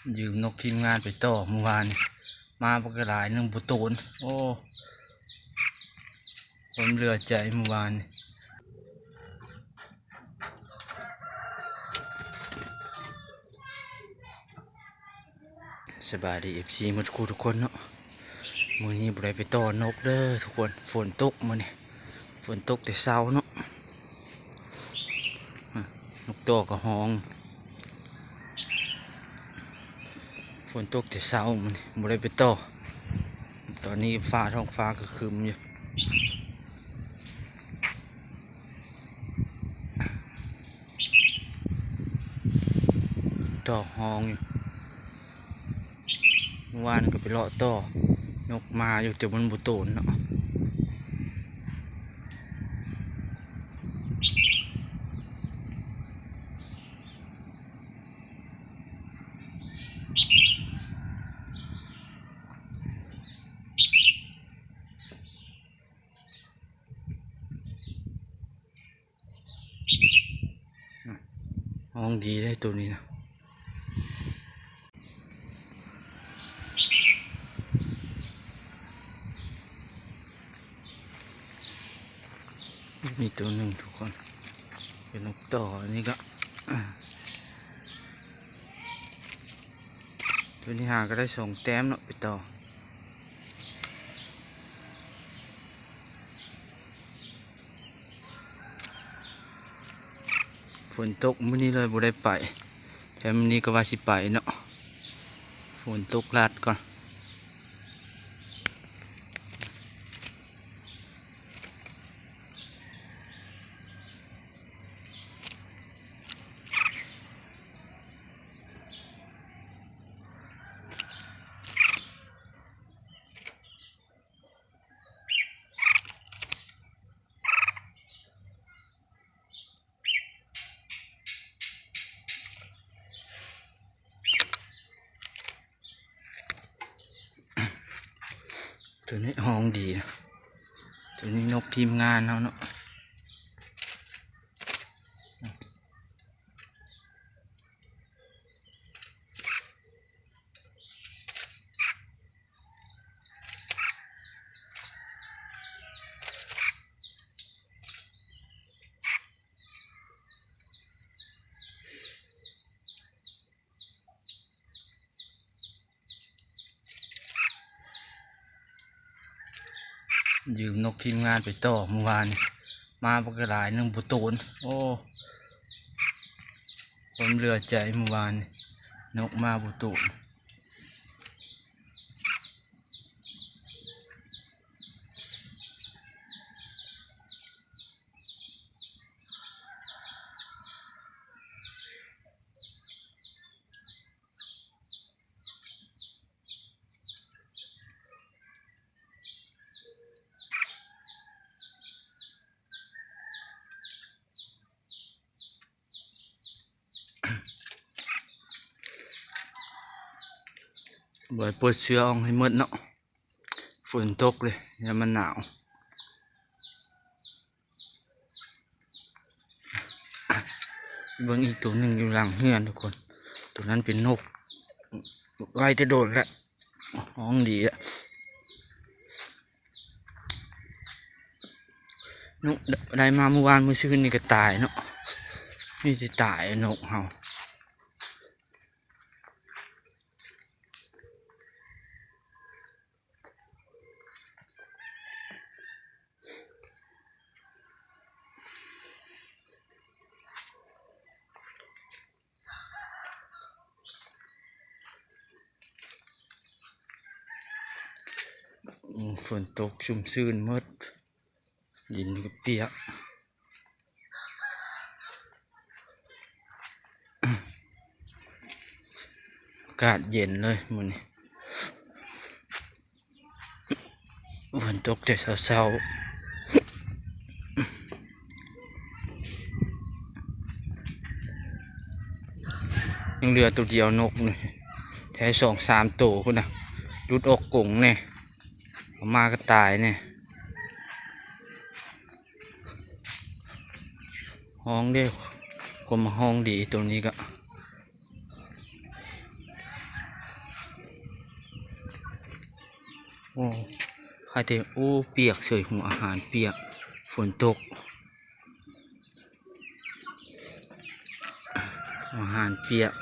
ຢືມນົກທີມງານໄປຕໍ່ມື້ວານນີ້ ມາບັກຫຼາຍໜຶ່ງບໍ່ໂຕນ. ໂອ້ ຄວາມເຫຼືອໃຈມື້ວານນີ້. ສະບາຍດີ ເອັຟຊີ ໝົດຄູ່ທຸກຄົນເນາະ. ມື້ນີ້ບໍ່ໄດ້ໄປຕໍ່ນົກເດີທຸກຄົນ ຝົນຕົກມື້ນີ້ ຝົນຕົກແຕ່ເຊົ້າເນາະ. ນົກຕໍ່ກໍຮ້ອງ ຝົນຕົກແຕ່ເຊົ້າມື້ນີ້ບໍ່ໄດ້ໄປຕໍ່. ຕອນນີ້ຟ້າ ທ້ອງຟ້າກໍຄຶ້ມຢູ່. ຕໍ່ຮ້ອງຢູ່ ເມື່ອວານກໍໄປເລາະຕໍ່ນົກມາຢູ່ ແຕ່ມັນບໍ່ໂຕນເນາະ. ຮ້ອງດີເດ້ໂຕນີ້ນະ. ມີໂຕໜຶ່ງທຸກຄົນ ເປັນນົກຕໍ່. ອັນນີ້ກໍ ໂຕນີ້ຫາກໍໄດ້ສອງແຕ້ມເນາະ ໄປຕໍ່. ຝົນຕົກມື້ນີ້ເລີຍບໍ່ໄດ້ໄປ ແຖມມື້ນີ້ກໍວ່າຊິໄປເນາະ ຝົນຕົກລາດກ່ອນ. ໂຕນີ້ຮ້ອງດີນະ ໂຕນີ້ນົກທີມງານເຮົາເນາະ. ຢືມນົກທີມງານໄປຕໍ່ມື້ວານນີ້ ມາບັກຫຼາຍໜຶ່ງບໍ່ໂຕນ. ໂອ້ ຄວາມເຫຼືອໃຈມື້ວານນີ້ ນົກມາບໍ່ໂຕນ. ບໍ່ໃຫ້ເປີດເສື້ອອອກໃຫ້ໝົດເນາະ ຝົນຕົກເລີຍ ຢ້ານມັນໜາວ. ເບິ່ງອີກໂຕໜຶ່ງຢູ່ຫຼັງເຮືອນທຸກຄົນ ໂຕນັ້ນເປັນນົກ ໄວ້ແຕ່ດົນແລ້ວ ຮ້ອງດີແລ້ວ. ນົກໄດ້ມາມື້ວານມື້ຊືນນີ້ກໍຕາຍເນາະ ມີແຕ່ຕາຍນົກເຮົາ. ຝົນຕົກຊຸ່ມຊື່ນໝົດ ດິນກໍປຽກ ອາກາດເຢັນເລີຍມື້ນີ້ ຝົນຕົກແຕ່ເຊົ້າໆ ຍັງເຫຼືອໂຕດຽວນົກນີ້ ແທ້ສອງສາມໂຕພຸ້ນນະ ຫຼຸດອອກກົງແດ່ ເອົາມາກໍຕາຍແດ່. ຮ້ອງເດ້ ຄວາມຮ້ອງດີໂຕນີ້ກະ ໂອ້ ໃຄແຕ່ ໂອ້ ປຽກເສີຍ ຫົວອາຫານປຽກ ຝົນຕົກ ອາຫານປຽກ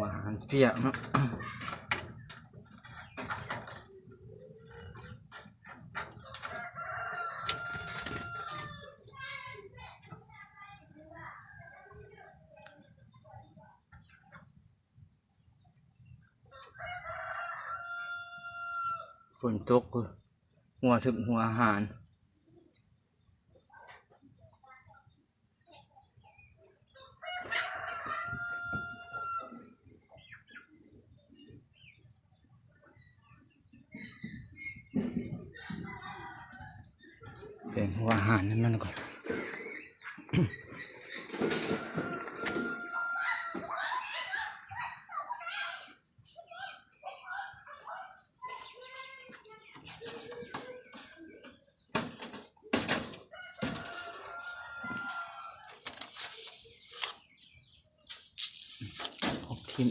ອາຫານປຽກເນາະ. ຝົນຕົກ ຫົວຖືກຫົວອາຫານ ແບ່ງຫົວອາຫານໃຫ້ມັນກ່ອນ. ອອກຖິ້ມ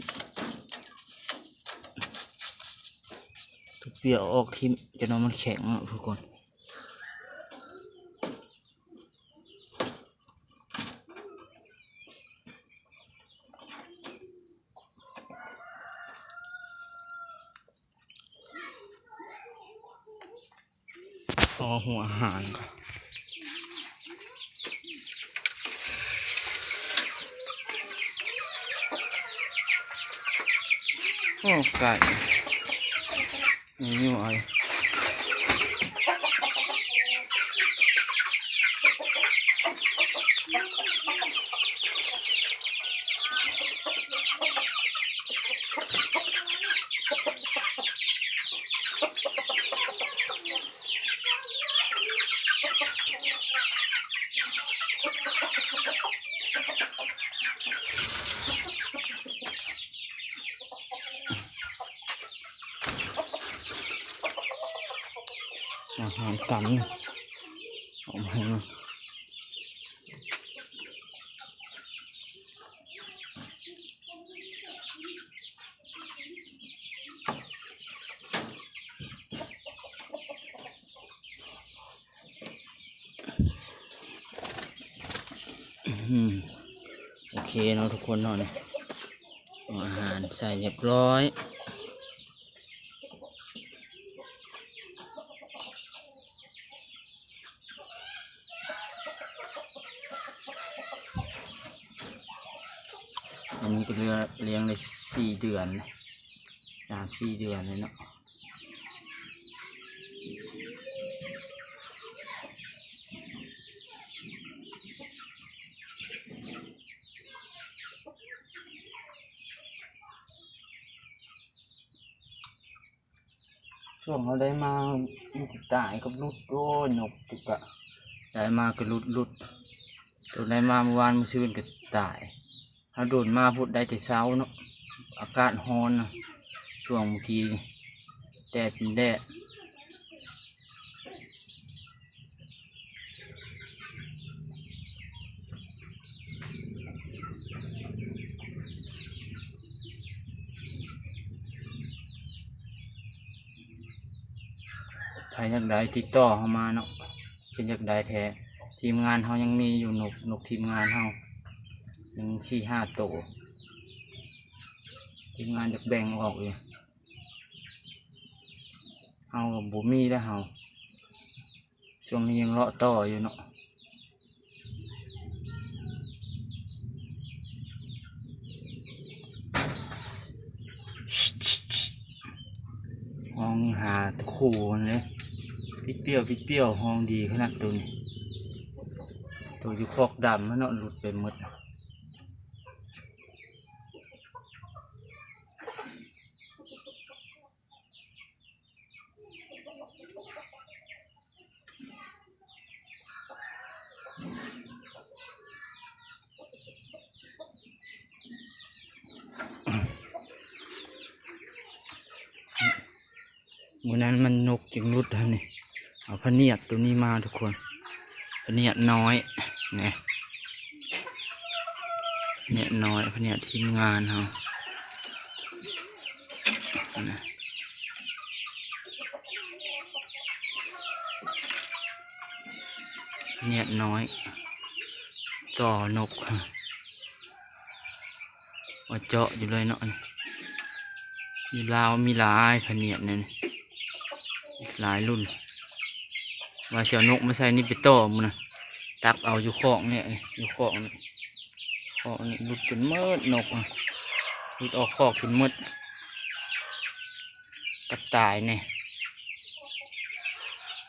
ເປັດເປຍອອກຖິ້ມ ຈະນອນມັນແຂງເນາະທຸກຄົນ. ເອົາຫົວອາຫານກ່ອນ. ໂອ້ ໄກ່ ມີຢູ່ໄອ. ອາຫານກັນ ເອົາມາໃຫ້ມັນ. ອືມ ໂອເຄເນາະທຸກຄົນເນາະ ນີ້ ອາຫານໃສ່ຮຽບຮ້ອຍ. ອັນນີ້ກໍເລີຍ ລ້ຽງໄດ້ສີ່ເດືອນ ສາມສີ່ເດືອນເລີຍເນາະ. ຊ່ວງເຮົາໄດ້ມາ ມີແຕ່ຕາຍກັບຫຼຸດ. ໂອ້ຍ ນົກຈຸກະ ໄດ້ມາກໍຫຼຸດ ຫຼຸດ. ໂຕໄດ້ມາມື້ວານມື້ຊືນກໍຕາຍ. ເຮົາໂດນມາພຸດໄດ້ແຕ່ເຊົ້າເນາະ ອາກາດຮ້ອນນະ ຊ່ວງມື້ກີ້ນີ້ ແດດເປັນແດດ. ໃຜຢາກໄດ້ຕິດຕໍ່ເຮົາມາເນາະ ຄັນຢາກໄດ້ແທ້ ທີມງານເຮົາຍັງມີຢູ່ ນົກ ນົກທີມງານເຮົາຍັງສີ່ຫ້າໂຕ ທີມງານຢາກແບ່ງອອກຢູ່. ເຮົາບໍ່ມີແລ້ວເຮົາ ຊ່ວງນີ້ຍັງເລາະຕໍ່ຢູ່ເນາະ. ຮ້ອງຫາຕະໂຂນເລີຍ ປິດປ່ຽວ ປິດປ່ຽວ ຮ້ອງດີຂະໜາດໂຕນີ້. ໂຕຢູ່ຄອກດຳຫັ້ນເນາະ ຫຼຸດໄປໝົດ. ມື້ນັ້ນມັນນົກຈຶ່ງຫຼຸດຫັ້ນນີ້ ເອົາພະນຽດໂຕນີ້ມາທຸກຄົນ ພະນຽດນ້ອຍ. ນີ້ ພະເນດນ້ອຍ ພະເນດທີມງານເຮົາ ພະເນດນ້ອຍ ຕໍ່ນົກ ມາເຈາະຢູ່ເລີຍເນາະ. ຢູ່ລາວມີຫຼາຍພະເນດນີ້ ຫຼາຍລຸ້ນ. ວ່າຊິເອົານົກມາໃສ່ນີ້ໄປຕໍ່ມື້ນະ ຕັກເອົາຢູ່ຄອກນີ້ ຢູ່ຄອກນີ້ ຄອກນີ້ຫຼຸດຈົນໝົດນົກ ຫຼຸດອອກຄອກຈົນໝົດ ກະຕ່າຍແດ່.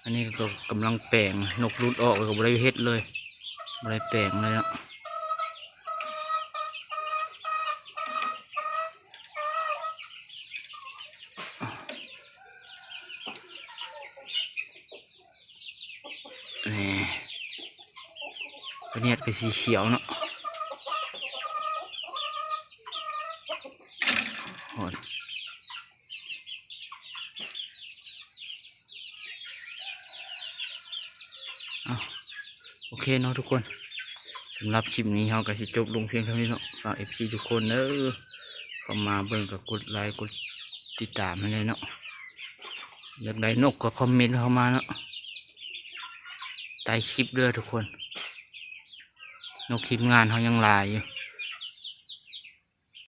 ອັນນີ້ກໍກຳລັງແປງ ນົກຫຼຸດອອກແລ້ວກໍບໍ່ໄດ້ເຮັດເລີຍ ບໍ່ໄດ້ແປງເລີຍເນາະ. ນີ້ ພະເນດກໍສີຂຽວເນາະ ໂອ້ຍ. ເອົາ ໂອເຄເນາະທຸກຄົນ ສຳລັບຄລິບນີ້ເຮົາກໍຊິຈົບລົງພຽງເທົ່ານີ້ເນາະ. ຝາກເອັຟຊີທຸກຄົນເດີ ເຂົ້າມາເບິ່ງກໍກົດໄລກົດຕິດຕາມໃຫ້ແດ່ເນາະ. ຢາກໄດ້ນົກກໍຄອມເມັນເຂົ້າມາເນາະ ໃຕ້ຄລິບເດີທຸກຄົນ. ນົກທີມງານເຮົາຍັງຫຼາຍຢູ່